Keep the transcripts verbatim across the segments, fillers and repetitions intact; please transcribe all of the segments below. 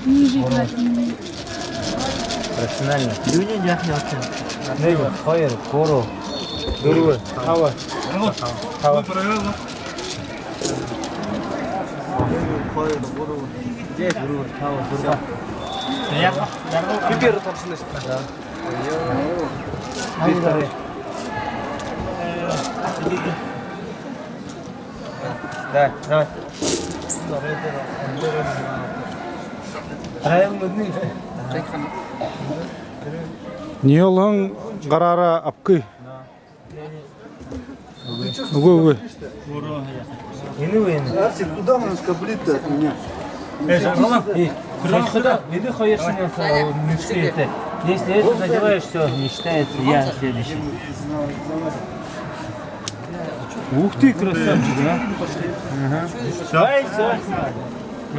Ниже играть. Профессионально. Юуниинь яахань ошоо. Нэгэ, хоёр, гурба, дүрбэ, таба. Таба. Хоёр, гурба. Дүрбэ, таба, зургаа. Яа, яа. Бибиер таршана шта. Да. Ай, давай. Да, давай. Правил мэдэнэ. Ниилһэн гараараа абаха. Үгы, үгы. Энэ үгы. Арсик, куда у нас каблит-то от меня? Э, Жаргал, э, кроме туда, веди, хоёр шин, э, мешки это. Если это надеваешь, всё, не считается, я следующий. Ух ты, красавчик, а? Ага. Давай, всё. А?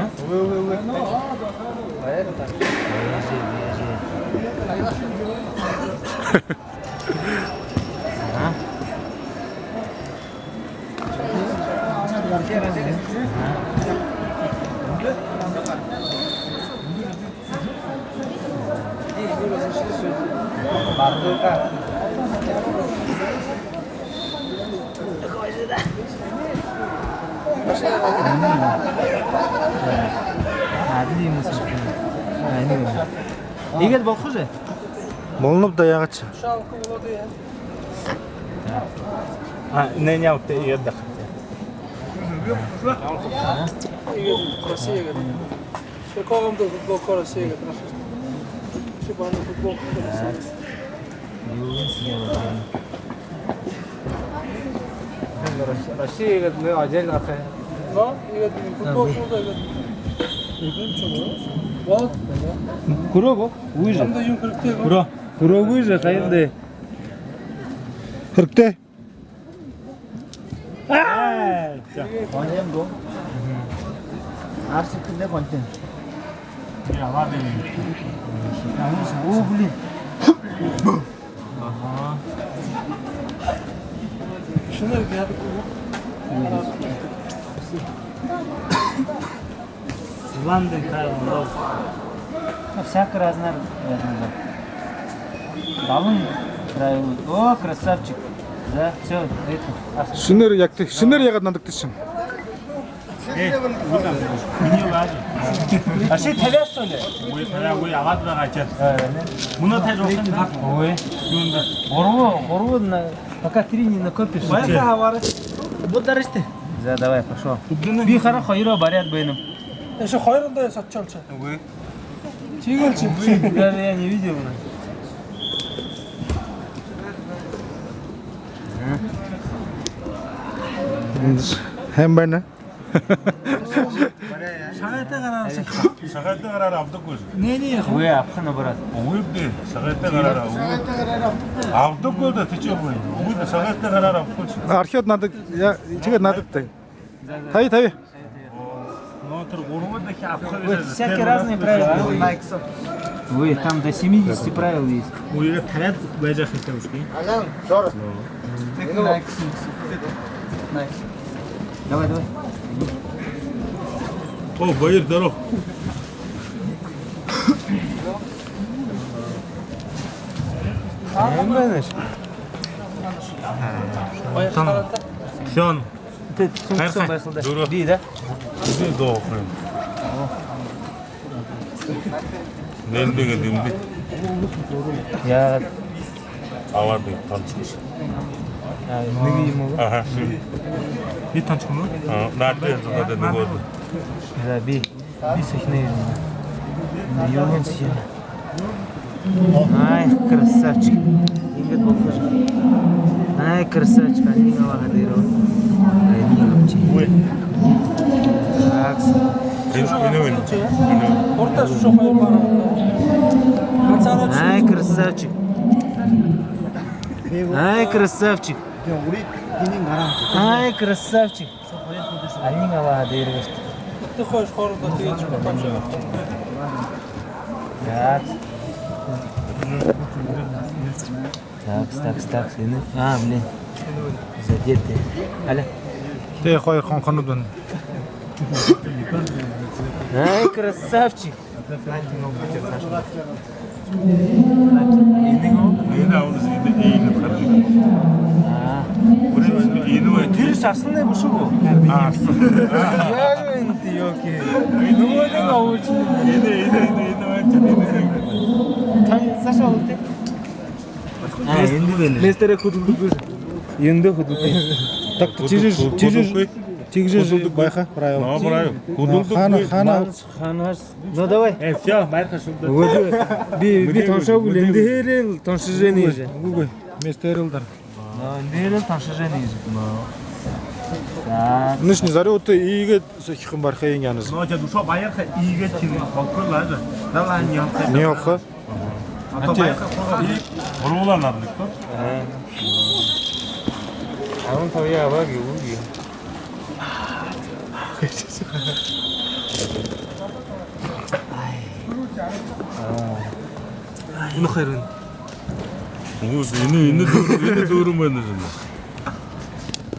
Ага. Адли юм уу? Ани. Иигээд болохо гү? Болоно даа, яагааш. А, не, не, вот иигээд даа. Россия, говорит. Какого вам тут футболка Россия, говорит, наша? Если бы она футболка Россия. Россия, говорит, ну, отдельно какая. Да, и говорит, футболка, да, говорит. Вот. Хүрөө гү? Үгы. Анда юм хэрэгтэй гү? Хүрөө. Хүрөө үгы, хайртай. Хэрэгтэй. А! Всё. Гоним гү? Арсик, тэ гонтын. Не, ладно. О, блин. Ага. Шэнэ яадаг гү? Ландинг правил, да. Ну, всяко разный, разный, да. Далан правил. О, красавчик. Да, всё, это. Шэнээр яагты, шэнээр яагаад надагты шэн? Э, вот так. Иигээд лаажа. А ши табяа, что ли? Ой, табяа, ой, аваад байгаа ачаад. Мүнөө табяа, ой. Ой. Юундэ? Гурба, гурба на, пока три не накопишь. Баяртай, хабар. Бударышты. За, давай, пошёл. Би хара хоёроо бариад байнам. Ещё хоёрдоо сочёлча. Ой. Тиигээл ши. Даже я не видел. Хэн байна? Шагайтай гараар ши. Шагайтай гараар абадаг гүш? Не, не, яах. Үгы, абаха, наоборот. Үгы даа, шагайтай гараар. Абадаг гү даа, тэ ши үгы. Үгы даа, шагайтай гараар абаха гүш. Архиёод надаг, яа, тиигээд надагты. Табяа, табяа. Ну, тэрэ гурба дахин абаха гэжэ. Всякие разные правила. Ой, там до семидесяти правил есть. Ой, табяад байжа ябаха хэрэгтэй юм ши. Алан, зор. Найк. Найк. Давай, давай. О, Баир, здоров. Хэн байнаш? Сэн. Сэн. Тэ сумка байхал даа. Дүрэ. Би даа. Би доо. Нэмдэ гээд, нэмдэ. Яа. Аваад тон. А, нэгэ юм гү? Аха, ши. Би тон ши юм гү? А, наад би зугаа даа, нүгөө. За, би. Би сахинай. Юун сахинай. Ай, красавчик. Иигээд болохо. Ай, красавчик, альниг абаха дээрээ. Альниг абаха. Ой. Так. Энэ, энэ, энэ. Ай, красавчик. Ай, красавчик. Ай, красавчик. Альниг абаха дээрээ. Тэ хойш хоорондоо тиигээд шүүхэ юм ши. Яа. Так, так, так, энэ. А, блин. Задетый. Аля. Тэ хоёр хонхонууд байна. Ай, красавчик. Энэ авал, энэ, энэ харагты. Аа. Бүри энэ байна. Тэрэ шашалнай бэшэ гү? Аа, шашалнай. Яажа энэ, ёлки. Нүгөөдэнь абуулшана. Энэ, энэ, энэ, энэ байна, энэ. Тань саашаа олоорой. Аа, эндэ байна. Местерээ хүдэлдэггүй. Эндэ хүдэлдэг. Так, тиижэ, тиижэ, тиижэ байха правило. Наа, правило. Хүдэлдэггүй. Хаана, хаана? Хаанаш? Ну, давай. Э, всё, байха шугда. Үгы, би, би тоншоогүй лэ, эндэ хээрэл тоншожо байна гэжэ. Үгы, үгы. Местерэл дара. Но, эндэ хээрэл тоншожо байна гэжэ. Так. Нүш, не зарю, ты иигээд сохихын бархай яанаш. Но, тиигээд үшөө баярха иигээд тиигээд болохо лэ даа. Давай, не олохо. Не олохо. А то баярха хуруу. Хуруулаа надо, кто? Э. А он твоя аваг, и уги. Энэ хоёр байна. Үгы, энэ, энэ дүүр-, энэ дүүрэн байна жэнэ.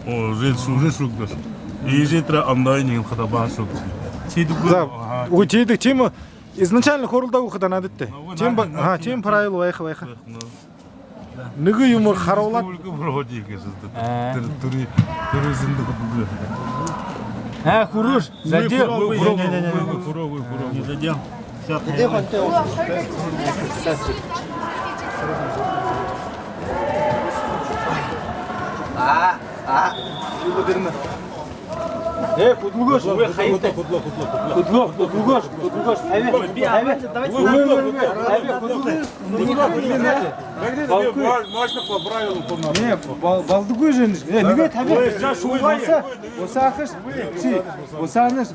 Оо, жэл шү-, жэл шүгдөөш. Иижэ тэрэ амдаа нэгэ хадаа баһа шүгдөөш. Тиидэг. За, үгы, тиидэг, тиимэ. Изначально хуралдаа үгэхэ даа надад тэ. Тиимэ ба-, ха, тиимэ правило байха, байха. Нэгэ юумээр харуулаад. Республика вроде гэжэ. Аа. Тэрэ, тэрэ, тэрэ зэндэ хүдэлдэг. Аа, хүрөөш. Задел. Үгы, хүрөө, не, не, не, не. Үгы, хүрөө, үгы, хүрөө. Не задел. Всё. Иди, хонтой. А, а. Юу гэдэг юм? Э, хүдэлгөөш, үгы, хаяатай. Хүдэлөө, хүдэлөө, хүдэлөө. Хүдэлөө, хүдэлгөөш, хүдэлгөөш. Хаяа. Хаяа. Давай, давай, давай. Үгы, үгы, үгы. Хаяа, хүдэлөө. Можно по правилам, по правилам. Не, бол-, болдоггүй жэнэ. Э, нэгэ табяа. Ой, за, шуугай. Уса-, усаахаш. Ши, усаанаш.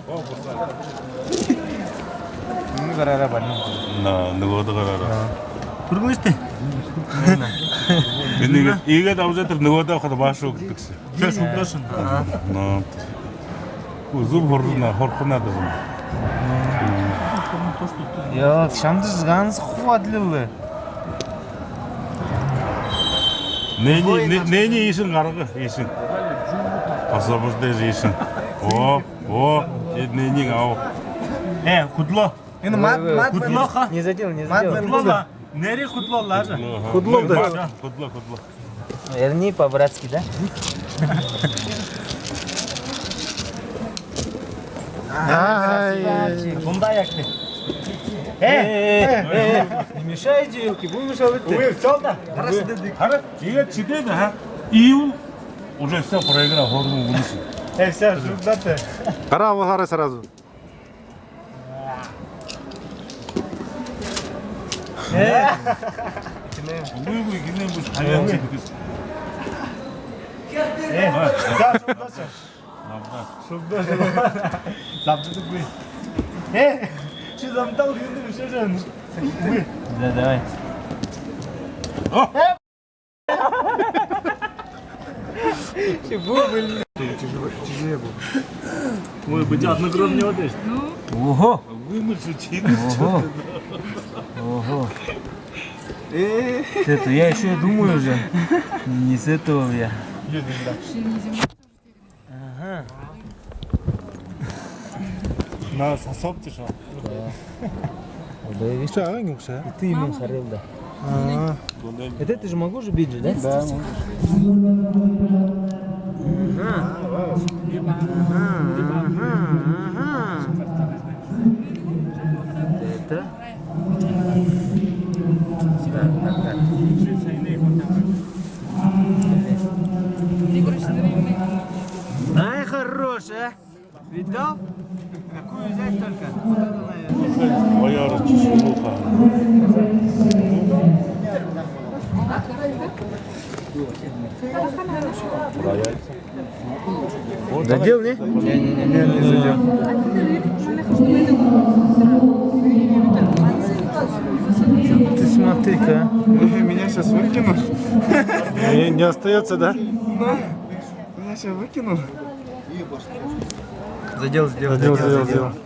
Нэгэ гараараа барина. На, нүгөөдэ гараараа. Түргэн сте. Эндэ иигээд абажа тэрэ нүгөөдэ хадаа баһа шүгдөөш. Всё, шүгдөөш. Но. Зүб хурана, хурхана даа. Яа, шамда ганса хуу адли лэ. Нээни, нэ-, нээни иишэнь гарга, иишэнь. Освобождай иишэнь. О, о, эд нээниинь абаа. Э, хүдэлөө. Энэ мад, мад. Хүдэлөө ха. Не задел, не задел. Мад, хүдэлөө ла. Нээрээ хүдэлөө лэ даа. Хүдэлөө даа. Хүдэлөө, хүдэлөө. Верни по-братски, да? Ай. Дундаа ягты. Э, э, э, не мешайте, ёлки, будем мешать. Ой, всё, да? Хорошо, да, да. Хара, тиигээд шиидээд, ха? Июль уже всё, проиграл, хордон вынесен. Э, всё, жугдаа тэ. Хара, хара сразу. Э. Үгы, үгы, гинэ бүш хаяа. Э, за, шүгдөөш. Шүгдөөш. Забдаггүй. Э, ши замтал юундэ бэшэжэ байна? Үгы. Да, давай. О! Э! Ши бү, блин. Тяжелее было. Ой, быть, однокровнее вот есть. Ого! Вымылся, ого. Ого. Э. Это я ещё думаю уже. Не с этого я. Ага. На, сосок ты что? Да. Да, видишь, а, не укса. И ты ему сорил, да? А. Это ты же могу же бить же, да? Да, могу. Ага. Ага, ага, ага. Это? Так, так, так. Ай, хорош, а? Видал? Какую взять только? Вот это, наверное. Боярыч, слуха. Задел, не? Не, не, не, не, не задел. Ты смотри-ка. Меня сейчас выкинут. Не, не остаётся, да? Да. Меня сейчас выкинут. Задел, задел, задел, задел, задел.